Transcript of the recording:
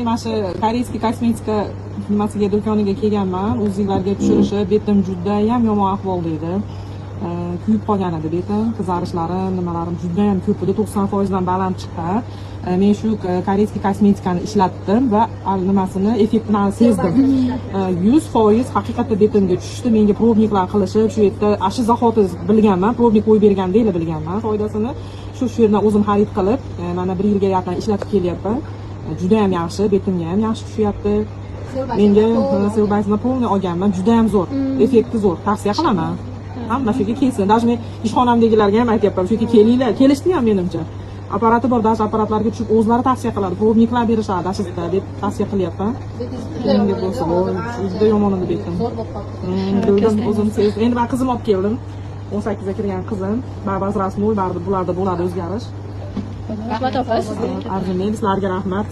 Men mana shu корейский kosmetika nimasiga, do'koniga kelganman o'zinglarga tushirishib. Betim judayam yomon ahvolda edi. Kuyib qolgan edi betim, qizarishlarim, nimalarim judayam ko'p edi, 90%dan baland chiqqan. Men shu корейский kosmetikani ishlatdim va nimasini, effektini sezdim 100%. Haqiqatda betimga tushdi. Menga пробник lar qilishib shu yerda, shu zahoti bilganman, пробник qo'yib bergandek bilganman foydasini. Shu yerdan o'zim xarid qilib, mana bir yilga yaqin ishlatib kelyapman. Judayam yaxshi, betimga ham yaxshi tushyapti menga. Selbasini полный olganman, judayam zo'r, effekti zo'r, tavsiya qilaman. Hamma shu yerga kelsin, даже men ishxonamdagilarga ham aytyapman, shu yerga kelinglar. Kelishdi ham menimcha, apparati bor, даже apparatlarga tushib o'zlari tavsiya qiladi, пробник lar berishadi shu deb tavsiya qilyapman. Menga bo'lsa, voy, juda yomon edi betim. Bildim, o'zim sezdim. Endi man qizim olib keldim, 18ga kirgan qizim. Baribir возрастной, baribir bularda bo'ladi o'zgarish. Rahmat, opa, sizga. Arziydi, sizlarga rahmat.